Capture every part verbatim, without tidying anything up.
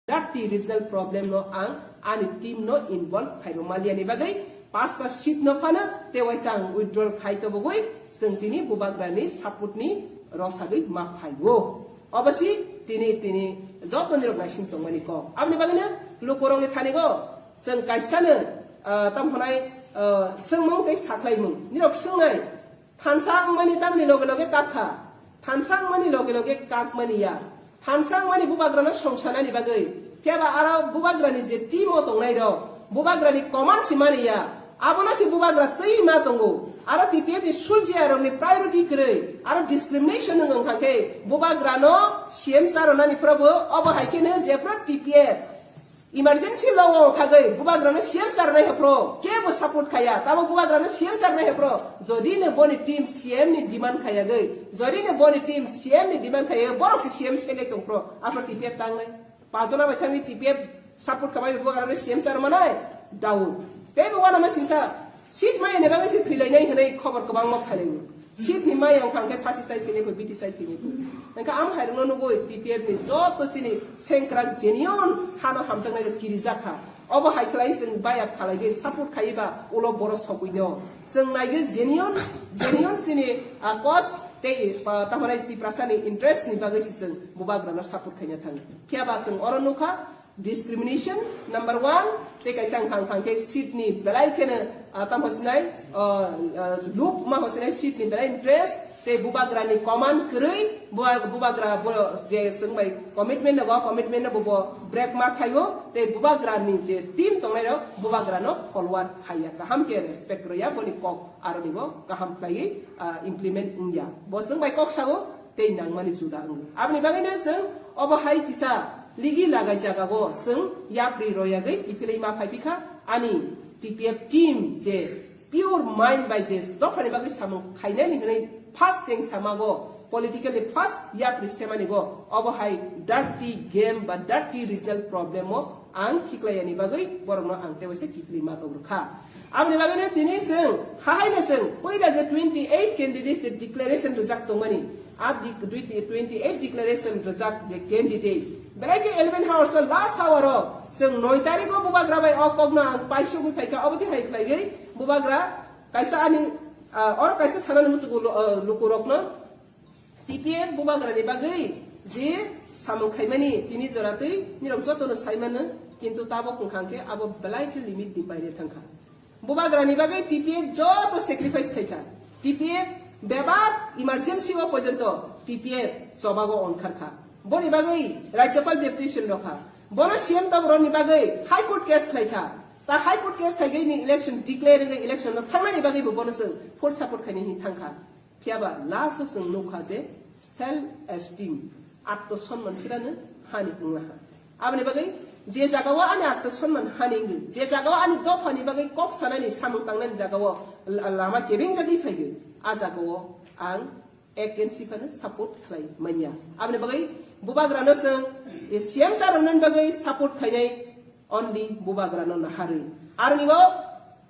Dirty regional problem no ang ani team no involve khairok maliya ni bagwi pasta seat no phano tei waisa ang withdrawal khai tobogwi chwng tini bubagra ni support ni rosagwi ma phaio. Obosi tini tini joto nirok naising tongmani kok. Aboni bagwi no lukurok ni thani go chwng kaisa no, ah, tam honai, ah, swngmung tei saklaimung nirok swngnai. Thansa wngmani tamni loge loge kak kha. Thansa wngmani loge loge kak mani ya. Thansa wngmani bubagrano songsanani bagwi. Phiya ba aro bubagrani je team o tongnai rok, bubagrani command si mani ya. Abono si bubagra twi ma tongo. Aro T P F ni suljiya rokni priority kwrwi. Aro discrimination wng wngkha khe bubagrano C M sa rwnani phrobo obo hai khe no jephru T P F Emergency law o khagwi bubagrano C M sir nai hapro kebo support khaya, tamo bubagrano C M sir nai hapro. Jodi ne boni team C M ni demand khayagwi, jodi ne boni team C M ni demand khayagwi, borok si C M select tongpro. Aphro T P F tangnai. Pajona bai thangwi T P F support khamai bubagrano C M sir manai. Daud. Tei bo wana ma singsa seat maya ni bagwi se thwilainai hwnwi khobor kwbangma phailaio. Seat ni maya wngkha hwnkhe phasi chai thwini pho, biti chai thwini pho. Hwnkhe amo hai rwngno nugwi T P F ni joto chini sengkrak genuine hano hamjaknai rok kirijak kha. Obo hai khlai chwng baya khalai support khaiwi ba ulo borok sogwi no. Chwng naigwi genuine, genuine chini, ah, cause tei, ah, tamo nai Tiprasa ni interest ni bagwi se chwng bubagrano support khaina thang. Phiya ba chwng oro nukha, discrimination number one, tei kaisa wngkha wngkha khe seat ni belai kheno, ah, tamo sinai, ah, ah, loop ma ho sinai seat ni belai interest, tei bubagra ni command kwrwi, buba-, bubagra bo je chwng bai commitment no, commitment no bo, bo break ma khaio, tei bubagra ni je team tongnai rok bubagra no forward khaiya, kaham khe respect rwya, boni kok aroni bo kaham khlaiwi, ah, implement wngya. Bo chwng bai kok sao, tei nangmani juda wngwi. Aboni bagwino chwng obo hai kisa ligi lagai jagao chwng yapri royagwi kiphilwi ma phai phikha ani T P F team je pure mind bai je dophani bagwi samung khainani hwnwi first cheng samago politically first yapri semani go obo hai dirty game ba dirty regional problem o ang khiklaiyani bagwi borokno ang tewaisa kiphilwi ma tong rwkha. Aboni bagwino tini chwng hahaino chwng puila je twenty eight candidate je declaration rwjak tongmani, a di-, twenty eight declaration rwjak je candidate belai khe eleven hours o last hour o chwng noi tarikh o bubagra bai o kokno ang paisugwi phaikha, obo twi hai khlaigwi bubagra kaisa ani, ah, oro kaisa sanani muchungo lu-, ah, lukurokno T P F bubagrani bagwi je samung khaimani tini joratwi nirok jotono saimano, kintu tabok wngkha khe abo belai khe limit ni baire thangkha. Bubagrani bagwi T P F joto sacrifice khaikha. T P F bebak emergency o porjonto T P F chobago onkharkha. Boni bagwi Rajyapal deputation rokha. Bono C M tobroni bagwi High Court case khlaikha. Ta High Court case khaigwi ni election declare wngwi election no thangnani bagwi bo bono chwng full support khainani thangkha. Phiya ba last o chwng nukha je self esteem, atto sonman chirano hani wnglaha. Aboni bagwi je jagao ani atto sonman hani wngwi, je jagao ani dophani bagwi kok sanani samung tangnani jagao la-, lama kebeng jagwi phaigwi, a jagao ang against phano support khlai manya. Aboni bagwi bubagrano chwng, eh, C M sir rwnani bagwi support khainai only bubagrano naharwi. Aroni o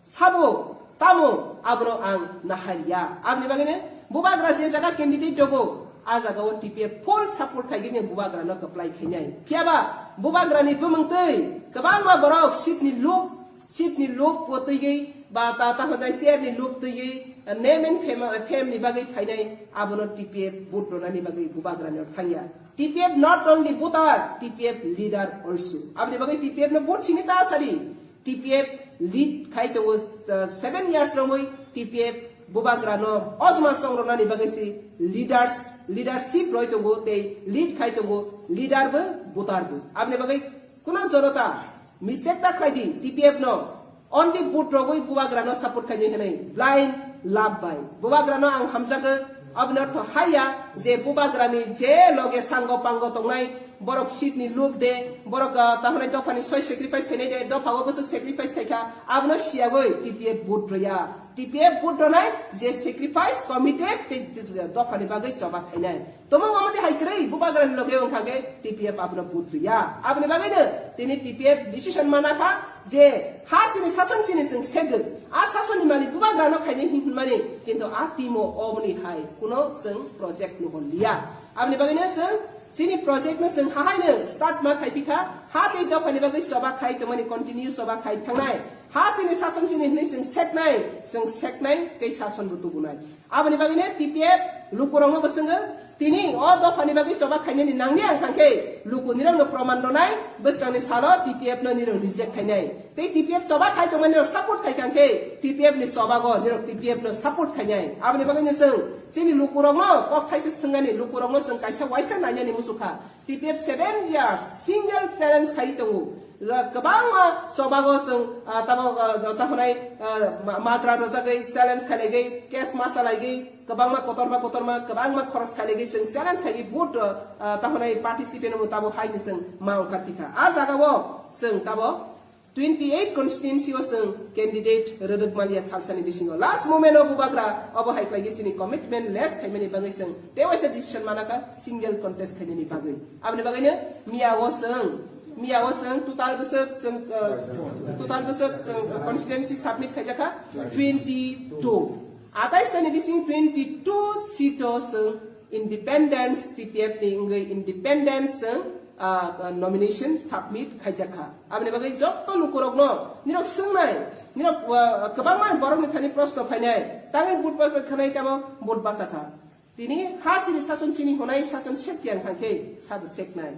sabo tamo abono ang nahariya. Aboni bagwino bubagra je jaga candidate dogo, a jagao T P F full support khaigini bubagrano kwplai khainai. Phiya ba bubagrani bumung twi kwbangma borok seat ni loop, seat ni loop o twiwi ba ta, ta hwnjai chair ni loop twiwi name and fame, fame ni bagwi phainai, abono T P F vote ronani bagwi bubagrani thangya. T P F not only voter, T P F leader also. Aboni bagwi T P F no vote sini ta sadi. T P F lead khai tongo, uh, seven years romwi T P F bubagrano ojma songroknani bagwi si leaders, leadership roi tongo tei lead khai tongo leader bo voter bo. Aboni bagwi kuno jonota mistake ta khlai di T P F no only vote rogwi bubagrano support khainai hwnwi blind love bai. Bubagrano ang hamjago, aboni ortho haiya je bubagrani je loge sango pango tongnai, borok seat ni loop de, borok, ah, tahonai dophani soi sacrifice khainai de, dopha o bwswk sacrifice khaikha, abono siyagwi T P F vote rwya. T P F vote rwnai je sacrifice committed tei dophani bagwi choba khainai. Tomung omo twi hai kwrwi bubagrani loge wngkha khe T P F abono vote rwya. Aboni bagwino tini T P F decision mana kha je ha chini sason chini chwng segwi. A sasonni malik bubagrano khainai hin hwnmani, kintu a timo omoni hai kuno chwng project nuhon liya. Aboni bagwino chwng Chini project no chwng hahaino start ma khai pikha, ha tei dophani bagwi choba khai tongmani continue choba khai thangnai. Ha chini sason chini hwnwi chwng seknai, chwng seknai tei sason bo tubunai. Aboni bagwino T P F lukurokno bo chwngo, tini o dophani bagwi choba khainani nangni ang thangkhe luku nirokno proman rwnai, bwskangni salo T P F no nirok reject khainai. Tei T P F choba khai tongmani rok support khai kha khe, T P F ni choba go nirok T P F no support khainai. Aboni bagwi no chwng chini lukurokno kok thaisa swngani, lukurokno chwng kaisa waisa nainani muchukha. T P F seven years single challenge khai tongo. Kwbangma choba go chwng, ah, tamo, ah, tamo nai, ah, ma-, matra rojagwi challenge khailaigwi, case ma chalaigwi, kwbangma kotorma kotorma, kwbangma khoros khailaigwi chwng challenge khai vote, ah, tamo nai participant bo tabo hai ni chwng ma ongkha tikha. A jaga o chwng tabo twenty eight constituency o chwng candidate rwrwk maliya salsani bisingo. Last moment o bubagra obo hai khlai chini commitment less khaimani bagwi chwng tewaisa decision manakha single contest khainani bagwi. Aboni bagwino miya o chwng, miya o chwng total bwswk chwng, uh, total bwswk chwng constituency submit khaijakha twenty two. Atais tani bising twenty two seat o chwng independence, T P F ni wngwi independence chwng, ah, nomination submit khaijakha. Aboni bagwi jotto lukurokno nirok swngnai, nirok, ah, kwbangma borokni thani proshno phainai, tangwi vote bai bai khanai tamo vote bachakha. Tini ha chini sason chini hwnai sason sektiyang thangkhe sabo seknai.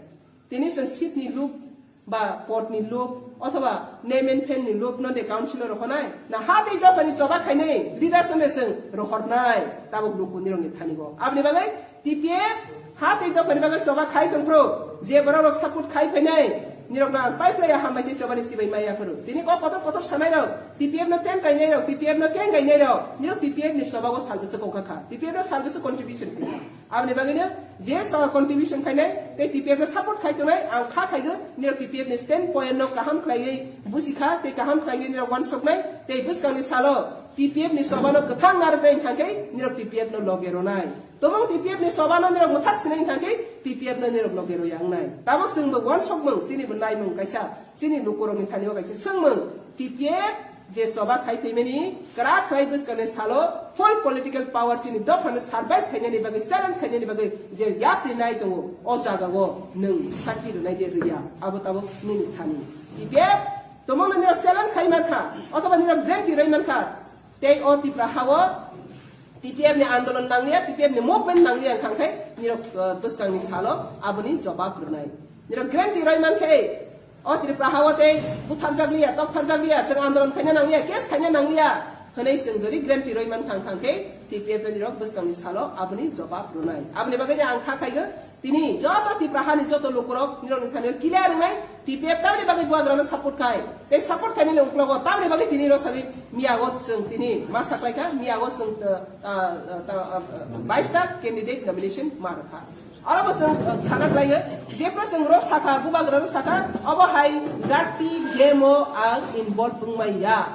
Tini chwng seat ni lob ba pod ni lob othoba name and fame ni lob no de councillor rok honai na ha tei dophani choba khainai leaders no de chwng rohornai tabuk luku nirokni thani bo. Aboni bagwi T P F ha tei dophani bagwi choba khai tongphuru je borok rok support khai phainai nirok no ang pai phlai ya hambai tei choba ni sibai maya phuru. Tini kok kotor kotor sanai rok T P F no teng kainai rok, T P F no keng kainai rok nirok T P F ni choba o sal bwswk kongkha kha, T P F no sal bwswk contribution khaikha. Aboni bagwino je so contribution khainai tei T P F no support khai tongnai ang kha khaigo nirok T P F ni stand point no kaham khlaiwi busikha tei kaham khlaiwi nirok wansoknai tei bwskangni salo T P F ni choba no kwthang narwknai thangkhe nirok T P F no loge ronai. Tomong T P F ni choba no nirok mwthak sinai thangkhe T P F no nirok loge roya wngnai. Tabok chwng bo wansokmung chini bo naimung kaisa chini lukurokni thani o kaisa swngmung T P F je choba khai phaimani kwrak khlai bwskangni salo full political power chini dophano survive khainani bagwi, challenge khainani bagwi je yapri nai tongo, o jaga o nwng saki rwnai de rwya, abo tabuk nini thani. T P F tomongno nirok challenge khai mankha othoba nirok guarantee rwi mankha, tei o Tipra ha o T P F ni andolon nangliya, T P F ni movement nangliya wngkha khe nirok, uh, bwskangni salo aboni jobab rwnai. Nirok guarantee rwi mankhe, o Tripura ha o tei butharjak liya, toktharjak liya, chwng andolon khaina nangliya, case khaina nangliya hwnwi chwng jodi guarantee rwi mankha wngkha khe T P F ni rok bwskangni salo aboni jobab rwnai. Aboni bagwi ang kha khaigo, tini joto Tripura hani joto lukurok nirokni thani o clear wngnai, T P F tamni bagwi buagrano support khai, tei support khaimani uklogo tamni bagwi tini rok sadi miyago chwng tini ma saklaikha, miyago chwng, uh, uh, uh, uh, bais ta candidate nomination ma rwkha. Oro bo chwng, uh, sana khlaio, jephru chwng rok sakha, bubagra rok sakha, obo hai dirty game o ang involve wngmaya.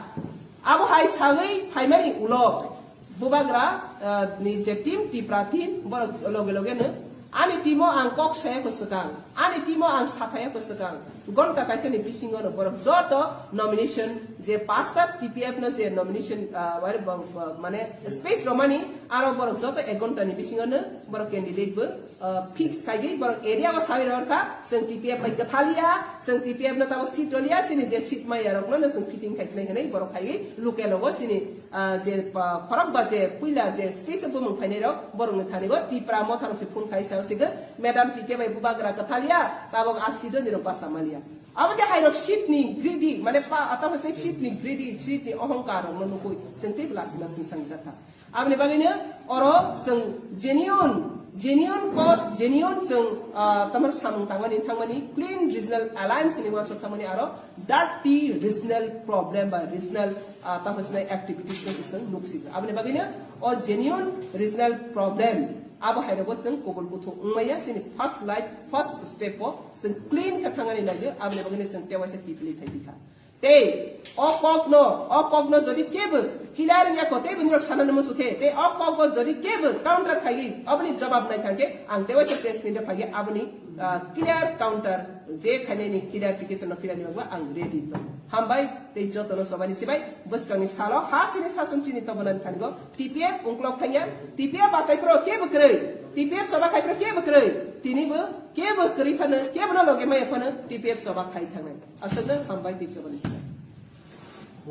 Abo hai sagwi phaimani ulo bubagra, uh, ni je team, Tipra team, borok loge loge no ani team o ang kok saya ko swkang, ani team o ang saphaya ko swkang. Gonta kaisa ni bisingo no borok joto nomination je pastor T P F no je nomination, uh, wari bo-, bo-, mane space romani aro borok joto ek gonta ni bisingo no borok candidate bo, uh, fix khaigwi borok area o sawi rwkha, chwng T P F bai kwthaliya, chwng T P F no tabuk seat roliya, chini je seat maya rokno no chwng fitting khai sinai hinwi borok khaigwi local o chini, uh, je, uh, khorok ba je puila je space o bumung khainai rok borokni thani o Tipra Motha rok se phone khai sao sigo, Madam P K bai bubagra kwthaliya, tabuk a seat o nirok basa maliya. Abo de hai rok seat ni greedy, mane pa, ata hose seat ni greedy, seat ni ohongkar rok no nukui, chwng tei bwla sima sing sang jakha. Aboni bagwino oro chwng genuine, genuine cause, genuine chwng, ah, tamar samung tangmani, thangmani, clean regional alliance ni uansuk thangmani aro dirty regional problem ba regional, ah, tamo sinai activities no chwng nuksingo. Aboni bagwino o genuine regional problem abo hai rogo chwng kubul buthu wngmaya chini first life, first step o chwng clean khe thangani naigo, aboni bagwino chwng tewaisa kipili thai bikha. Tei o kokno, o kokno jodi kebo clear wngya kho, tei bo nirok sanani muchuk khe, tei o kokbo jodi kebo counter khaiwi, aboni jawab nai thang khe, ang tewaisa press meet o phaiwi aboni, ah, clear counter je khainani clarification no philani bagwi ang ready tong. Hambai tei jotono sobani sibai bwskangni salo ha chini sason chini tobonani thani go T P F ungklok thangya, T P F bachai phro kebo kwrwi, T P F choba khai phro kebo kwrwi. Tini bo kebo kwrwi phano, kebo no loge maya phano T P F choba khai thangnai. Aswkno hambai tei chobani sina.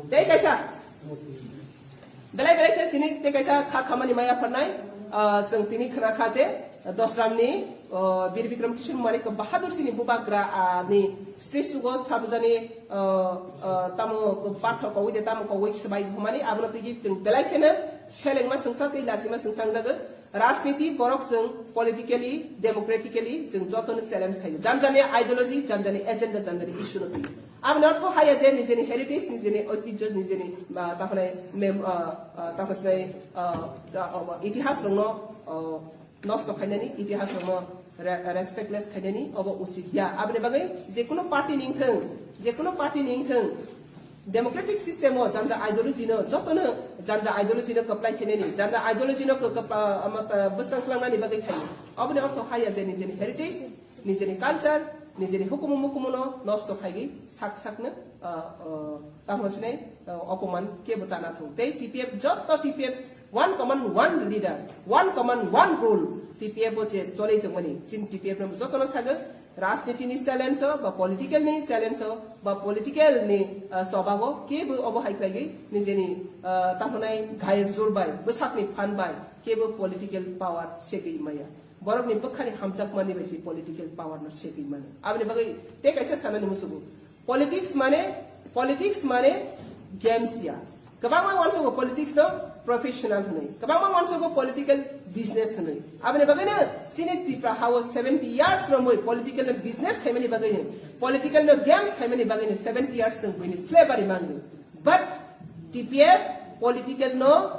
Tei kaisa. Belai belai khe chini tei kaisa kha khamani maya phannai, ah, chwng tini khna kha je, ah, Dosramni, ah, Bir Bikram Kishore Manik Bahadur sini bubagra, ah, ni stage sugo sabjani, ah, ah, tamo pathor kogwi de tamo kogwi swbai humani abono tigi chwng belai kheno selengma swngsa tei lachima swngsa wngjago. Rajniti borok chwng politically, democratically chwng jotono challenge khaio. Jani jani ideology, jani jani agenda, jani jani issue no twi. Aboni ortho haya je nijeni heritage, nijeni oitijjo, nijeni, ah, tahone mem-, ah, ah, tahone, ah, ah, ah, itihas rokno, ah, nosto khainani, itihas rokno re-, respectless khainani, obo usit ya. Aboni bagwi je kuno party ni wngthung, je kuno party ni wngthung, democratic system o jani jani ideology no, jotono jani jani ideology no kwplai khainani, jani jani ideology no kw-, kwp-, ah, ama ta-, bwskang klangnani bagwi khaio. Aboni ortho haya je nijeni heritage, nijeni culture, nijeni hukumu mukumu no nosto khaigwi sak sakno, ah, ah, tamo sinai, ah, opoman kebo tana thung. Tei T P F, joto T P F, one command, one leader, one command, one rule, T P F o je cholai tongmani, chini T P F no jotono sago, rajniti ni challenge o, ba political ni challenge o, ba political ni, ah, sobago, kebo obo hai khlaigwi nijeni, ah, tamo nai ghair jur bai, bwsakni phan bai, kebo political power segwi maya. Borokni bwkhani hamjakmani bai se political power no segwi mano. Aboni bagwi tei kaisa sanani musugo. Politics mane, politics mane games ya. Kwbangma uansugo politics no professional hwnwi. Kwbangma uansugo political business hwnwi. Aboni bagwino chini Tripura hao seventy years romwi political no business khaimani bagwino, political no games khaimani bagwino seventy years chwng buini slavery mango. But T P F political no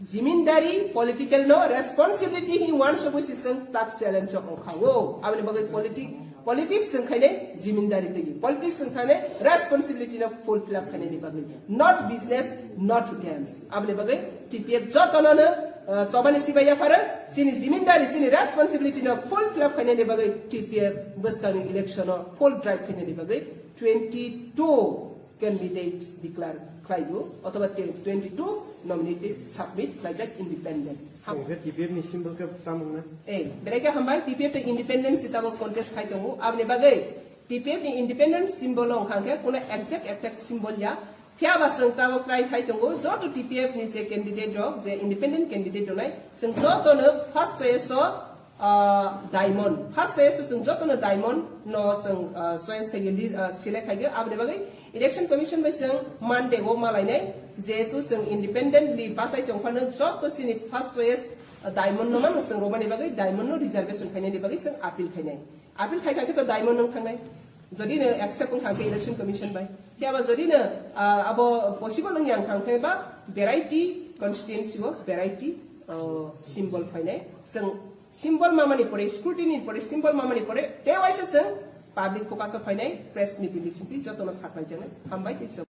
jimindari, political no responsibility hi uansugwi se chwng tak challenge o wngkha o. Aboni bagwi politic-, politics chwng khainai jimindari twi. Politics chwng khainai responsibility no fulfill up khainani bagwi. Not business, not games. Aboni bagwi T P F jotono no, uh, chobani sibai yapharo, chini jimindari, chini responsibility no fulfill up khainani bagwi T P F bwskangni election o full drive khainani bagwi twenty two candidate declare khlaibo, othoba te-, twenty two nominate submit khlaijak independent. Ham- Hwnkhe T P F ni symbol khe tamo wngna? Eh, belai khe hambai, T P F tei independent se tabok contest khai tongo. Aboni bagwi T P F ni independent symbol wngkha khe kuno exact exact symbol ya. Phiya ba chwng tabok try khai tongo, joto T P F ni je candidate rok, je independent candidate rok nai, chwng joto no first choice o ah, diamond. First choice chwng jotono diamond no chwng, ah, choice khaigwi, li-, ah, select khaigwi. Aboni bagwi Election Commission bai chwng Monday o malainai, jehetu chwng independently bachai tongphano joto chini first choice, ah, diamond no mano chwng romani bagwi diamond no reservation khainani bagwi chwng appeal khainai. Appeal khai khai khe to diamond wng thangnai. Jodi no accept wng thang khe Election Commission bai. Phiya ba jodi no, ah, abo possible wng yang thang khe ba variety constituency o variety, ah, symbol phainai. Chwng symbol mamani pore, scrutiny ni pore, symbol mamani pore, te waisa chwng public focus o phainai, press meeting ni simi jotono saklai janai. Hambai tei